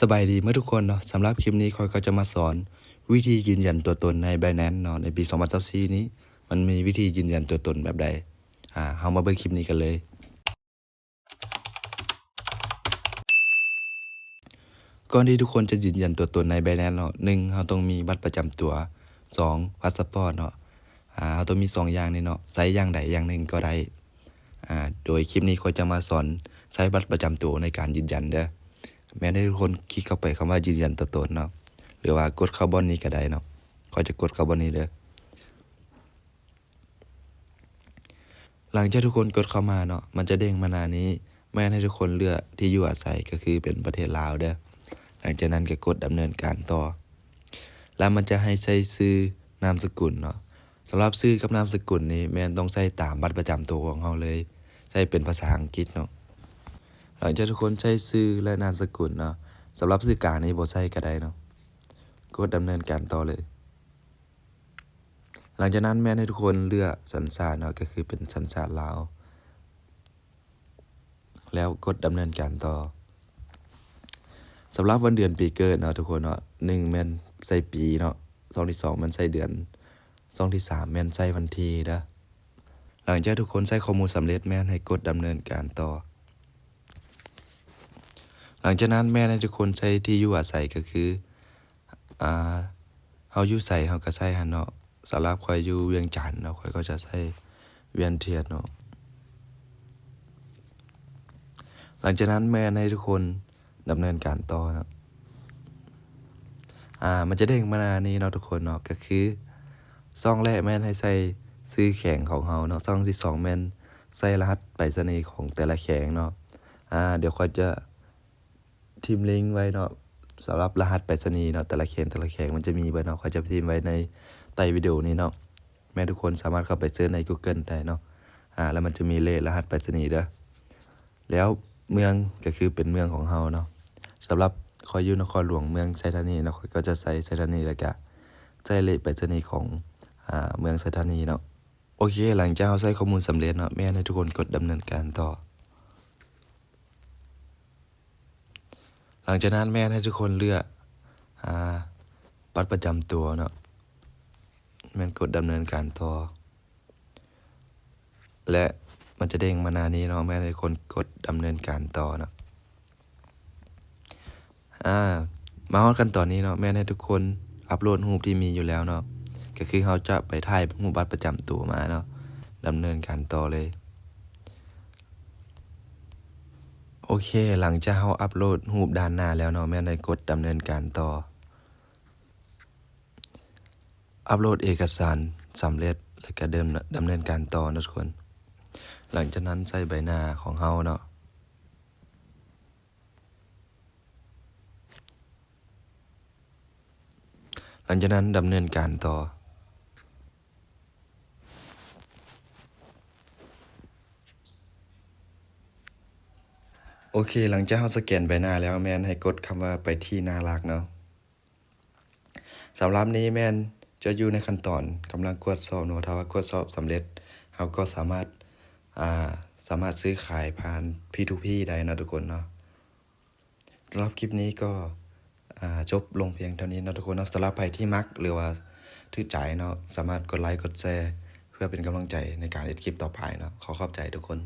ສະບາຍດີເໝິດທຸກຄົນເນາະ, ສຳລັບຄລິບນີ້ຂ້ອຍກໍຈະມາສອນວິທີຢືນຢັນຕົວຕົນໃນ Binance ເນາະ. ໃນປີສອງພັນຊາວສີ່ນີ້ ມັນມີວິທີຢືນຢັນຕົວຕົນແບບໃດ? ອາ ເຮົາມາເບິ່ງຄລິບນີ້ກັນເລີຍ. ກ່ອນທີ່ທຸກຄົນຈະຢືນຢັນຕົວຕົນໃນ Binance ເນາະ, ໜຶ່ງ ເຮົາຕ້ອງມີບັດປະຈຳຕົວ, ສອງ ພາສປອດເນາະ. ອາ ເຮົາຕ້ອງມີສອງຢ່າງນີ້ເນາະ, ໃຊ້ຢ່າງໃດຢ່າງໜຶ່ງກໍໄດ້. ອາ ໂດຍຄລິບນີ້ຂ້ອຍຈະມາສອນໃຊ້ບັດປະຈຳໂຕໃນການຢືນຢັນເດີ້. ແມ່ນໃຫ້ທຸກຄົນຄລິກເຂົ້າໄປຄຳວ່າຢືນຢັນຕົວຕົນເນາະ ຫຼືວ່າກົດເຂົ້າບ່ອນນີ້ກໍໄດ້ເນາະ. ຂ້ອຍຈະກົດເຂົ້າບ່ອນນີ້ເດີ້. ຫຼັງຈາກທຸກຄົນກົດເຂົ້າມາເນາະ, ມັນຈະເດ້ງມາໜ້ານີ້, ແມ່ນໃຫ້ທຸກຄົນເລືອກທີ່ຢູ່ອາໄສ ກໍຄືເປັນປະເທດລາວເດີ້. ຫຼັງຈາກນັ້ນກໍກົດດຳເນີນການຕໍ່ ແລ້ວມັນຈະໃຫ້ໃສ່ຊື່, ນາມສະກຸນເນາະ. ສຳລັບຊື່ກັບນາມສະກຸນນີ້ແມ່ນຕ້ອງໃສ່ຕາມບັດປະຈຳໂຕຂອງເຮົາເລີຍ, ໃສ່ເປັນພາສາອັງກິດເນາະ. ຫຼັງຈາກທຸກຄົນໃສ່ຊື່ ແລະ ນາມສະກຸນເນາະ, ສຳລັບຊື່ກາງນີ້ບໍ່ໃສ່ກໍໄດ້ເນາະ. ກົດດຳເນີນການຕໍ່ເລີຍ. ຫຼັງຈາກນັ້ນແມ່ນໃຫ້ທຸກຄົນເລືອກສັນຊາດເນາະ, ກໍຄືເປັນສັນຊາດລາວ ແລ້ວກົດດຳເນີນການຕໍ່. ສຳລັບວັນເດືອນປີເກີດເນາະທຸກຄົນເນາະ, ໜຶ່ງ ແມ່ນໃສ່ປີເນາະ, ຊ່ອງທີສອງ ແມ່ນໃສ່ເດືອນ, ຊ່ອງທີສາມ ແມ່ນໃສ່ວັນທີເດີ້. ຫຼັງຈາກທຸກຄົນໃສ່ຂໍ້ມູນສຳເລັດ, ແມ່ນໃຫ້ກົດດຳເນີນການຕໍ່. ຫຼັງຈາກນັ້ນແມ່ນໃຫ້ທຸກຄົນໃສ່ທີ່ຢູ່ອາໄສ, ກໍຄື ອາ ເຮົາຢູ່ໃສເຮົາກໍໃສ່ຫັ້ນເນາະ. ສຳລັບຂ້ອຍຢູ່ວຽງຈັນເນາະ, ຂ້ອຍກໍຈະໃສ່ວຽງທຽນເນາະ. ຫຼັງຈາກນັ້ນແມ່ນໃຫ້ທຸກຄົນດຳເນີນການຕໍ່ເນາະ. ອາ ມັນຈະເດ້ງມາໜ້ານີ້ເນາະທຸກຄົນເນາະ, ກໍຄືຊ່ອງແລກແມ່ນໃຫ້ໃສ່ຊື່ແຂວງຂອງເຮົາເນາະ, ຊ່ອງທີສອງແມ່ນໃສ່ລະຫັດໄປສະນີຂອງແຕ່ລະແຂວງເນາະ. ອາ ດຽວຂ້ອຍຈະ ຖິ້ມລິງໄວ້ເນາະ, ສຳລັບລະຫັດໄປສະນີເນາະ, ແຕ່ລະແຂວງ ແຕ່ລະແຂວງມັນຈະມີເບິດເນາະ, ຂ້ອຍຈະຖິ້ມໄວ້ໃນໃຕ້ວິດີໂອນີ້ເນາະ. ແມ່ນທຸກຄົນສາມາດເຂົ້າໄປເສີດໃນ Google ໄດ້ເນາະ. ອາ ແລ້ວມັນຈະມີເລກລະຫັດໄປສະນີເດີ້. ແລ້ວເມືອງກໍຄືເປັນເມືອງຂອງເຮົາເນາະ. ສຳລັບຂ້ອຍຢູ່ນະຄອນຫຼວງເມືອງໄຊທານີເນາະ, ຂ້ອຍກໍຈະໃສ່ໄຊທານີ ແລ້ວກະໃສ່ເລກໄປສະນີຂອງ ອາ ເມືອງໄຊທານີເນາະ. ໂອເຄ, ຫຼັງຈາກເຮົາໃສ່ຂໍ້ມູນສຳເລັດເນາະ, ແມ່ນໃຫ້ທຸກຄົນກົດດຳເນີນການຕໍ່. ຫຼັງຈາກນັ້ນແມ່ນໃຫ້ທຸກຄົນເລືອກ ອາ ບັດປະຈຳຕົວເນາະ, ແມ່ນກົດດຳເນີນການຕໍ່ ແລະ ມັນຈະເດ້ງມາໜ້ານີ້ເນາະ, ແມ່ນໃຫ້ທຸກຄົນກົດດຳເນີນການຕໍ່ເນາະ. ອາ ມາຮອດຂັ້ນຕອນນີ້ເນາະ, ແມ່ນໃຫ້ທຸກຄົນອັບໂຫຼດຮູບທີ່ມີຢູ່ແລ້ວເນາະ, ກໍຄືເຮົາຈະໄປຖ່າຍຮູບບັດປະຈຳໂຕມາເນາະ. ດຳເນີນການຕໍ່ເລີຍ. ໂອເຄ, ຫຼັງຈາກເຮົາອັບໂຫຼດຮູບດ້ານໜ້າແລ້ວເນາະ, ແມ່ນໃຫ້ກົດດຳເນີນການຕໍ່. ອັບໂຫຼດເອກະສານສຳເລັດ ແລ້ວກະເດີມ ດຳເນີນການຕໍ່ເນາະທຸກຄົນ. ຫຼັງຈາກນັ້ນໃສ່ໃບໜ້າຂອງເຮົາເນາະ. ຫຼັງຈາກນັ້ນດຳເນີນການຕໍ່. ໂອເຄ, ຫຼັງຈາກເຮົາສະແກນໃບໜ້າແລ້ວ, ແມ່ນໃຫ້ກົດຄຳວ່າໄປທີ່ໜ້າຫຼັກເນາະ. ສຳລັບນີ້ແມ່ນຈະຢູ່ໃນຂັ້ນຕອນກຳລັງກວດສອບເນາະ. ຖ້າວ່າກວດສອບສຳເລັດ, ເຮົາກໍສາມາດ, ອາ, ສາມາດຊື້ຂາຍຜ່ານ P to P ໄດ້ເນາະທຸກຄົນເນາະ. ສຳລັບຄລິບນີ້ກໍ, ອາ, ຈົບລົງພຽງເທົ່ານີ້ເນາະທຸກຄົນເນາະ. ສຳລັບໃຜທີ່ມັກ ຫຼືວ່າຖືກໃຈເນາະ, ສາມາດກົດໄລກົດແຊ ເພື່ອເປັນກຳລັງໃຈໃນການເຮັດຄລິບຕໍ່ໄປເນາະ. ຂໍຂອບໃຈທຸກຄົນ.